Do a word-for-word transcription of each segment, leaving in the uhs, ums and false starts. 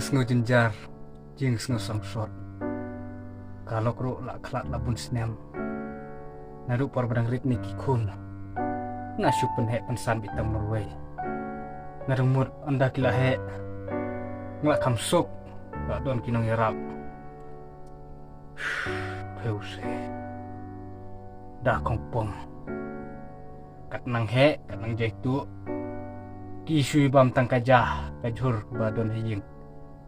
Sngew jynjar, jingsngew sngewsot. Ka lok ruh la khlad la bun snem. Naduh por ba dang rit ne ki khun, nga shu pynheh pynsan beit tang marwei. Nga dang mut ynda ki la heh, nga la kham suk, la don ki nongïarap. Phewse. Da khongpong. Kat nang heh, kat nang jaituh. Ki shu bam tang ka ja, ka jhur ba don ha ïing.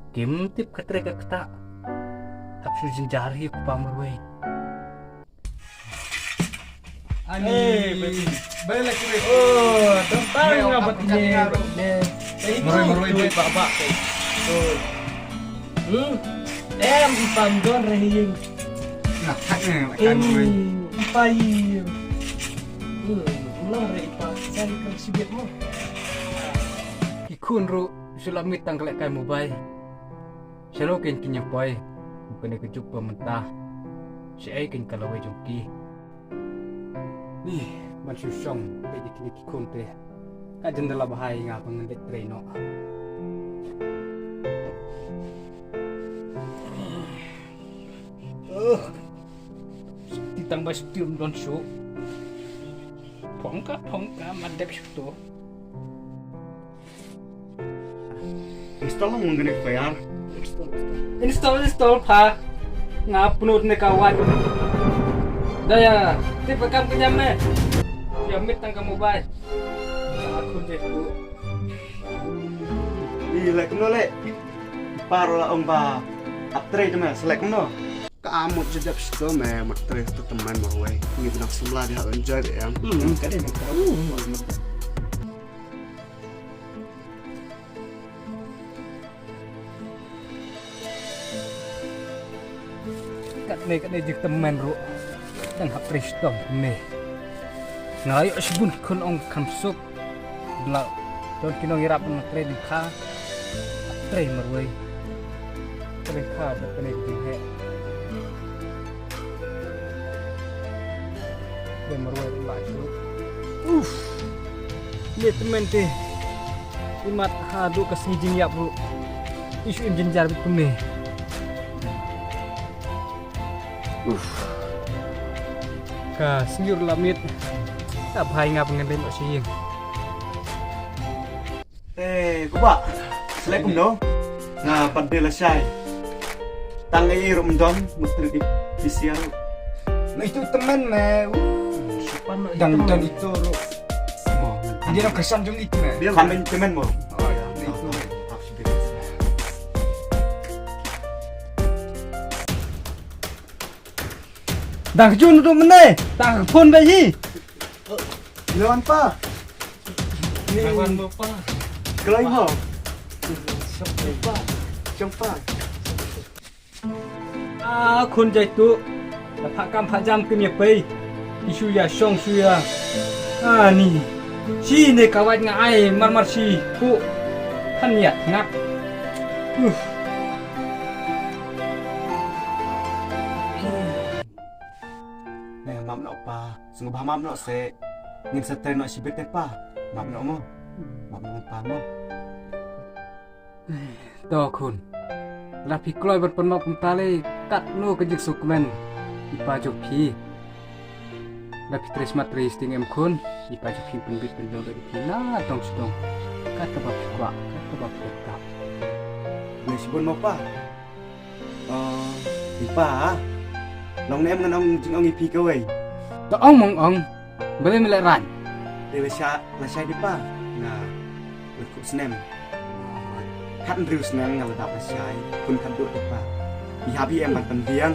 Kim tip ka trei ka ktah. Hap shu jynjar hi u kpa marwei. Ani. Eh, baby. Balik lagi, baby. Oh, tentang apa ni? Marwei, marwei, duit bak-bak. Oh. Hmm. Em, ipam don rahi. Nah, hak ni, makan marwei. Ipai. Hmm, ulang re ipa. Saya kan sibit mo. Ki khun ruh shu la miet tang ka lehkai mobile. Shano kein kin ïa poi? Kane ka juk ba mynta, shaei kein ka lawei jong ki? Ni, ban shu shong beit ïa kine ki khun te. Ka jin da la bha ïa nga ba ngan leit trei noh. Ugh. Ti tang ba shu tium don shu. Phongka, phongka, ma dep shu to. Install lang mengkene F I R. Install, install pa. Nga upload ne kawan. Dah ya, tip rekam kenyam ne. Ya mit tang ka mobile. Aku je tu. Ih, lek no lek. Par la ong ba. Ap trei te me, selek no. Ka amot je dep sto me, mat trei tu teman mo wei. Ni benak semla dia enjoy de em. Hmm, ka dei me ka. Katne, katne jingtymmen ruh dang hap trei shitom me. Nga ïoh shibun khun ong kham suk. Bla don ki nongïarap ban trei lyngkha. Hap trei marwei. Trei lyngkha bad kane ka jingheh. Trei marwei ruh lah shuh. Uff. Ni tymmen te. Imat haduh ka sngi jingïap ruh. Issue im jynjar bad kumne. Uff. Ka sngi ruh la miet. Ta bha ïa nga ba ngan leit noh sha ïing. Eh, kuba. Selek kumno? Nga pat de lashai. Tang ei ruh mdon, mutri di P C R ruh. Na itu temen me. Dang don itu ruh. Dia nak kesan jong itu me. Dia kan temen mo. Oh ya, itu. Dang jun tu mene, dang phone ba hi. Lawan pa. Lawan mo pa. Kelai ho. Siapa? Siapa? Ah, khun jai tu. Da phah kam phah jam kim ïa pei. Ki shu ïa shong shu ïa. Ah, ni. Shi ne kawat nga ai mar mar shi. Pu. Than ïa ngap. Uff. Ne map noh pa. Sngewbha map noh se. Ngin sa trei noh shibit te pa. Map noh mo. Map noh pa mo. To khun. Lada phi kloi ban pynmap kumta lei katno ka jingsngewkmen i pa jong phi. Lada phi trei smat trei sting em khun, i pa jong phi pynbit pynlong ïa phi na tong sdong. Kat kaba phi kwah, kat kaba phi kwah. Blei shibun mo pa. Oh, i pa. Long ne em ngan ong jingong ïa phi kawei. To ong mong ong. Balei me leh rang? Te lashai, lashai di pa. Nga lyngkhuh snem. Khathynriew snem nga la dap lashai. Khun khatduh di pa. Phi hap hi em ban pynbiang.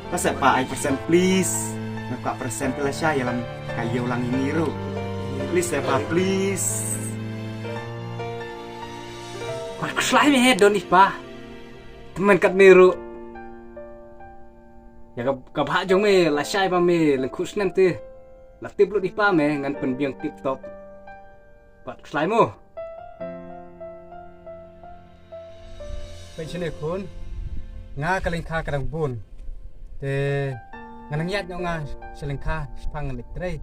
Pase pa ai percent please. Nga kwah percent te lashai ïalam ka ïew lang ïa ngi ruh. Please eh pa, please. Wat khuslai me he don i pa. Tymmen katne ruh. Ïa ka, ka bhah jong me, lashai ba me lyngkhuh snem te. La tip lut i pa me, ngan pynbiang tip top. Wat khuslai mo. Pynshane khun. Nga ka lyngkha ka dang bun. Te nga nang ïaid noh nga sha lyngkha, shaphang nga leit trei.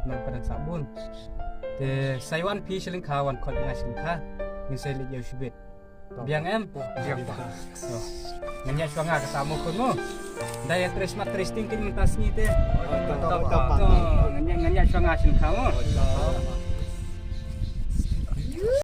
Nang pa dang sah bun. Te sa wan phi sha lyngkha, wan khot nga sha lyngkha. Ngin sa leit ïew shibit. Biang em? Biang ba. Ngan ïa shuwa nga kata mo khun mo. Da ïa tres mat tres ting kin mynta sngi te. Ngan ïa ngan ïa shuwa nga shin kha mo.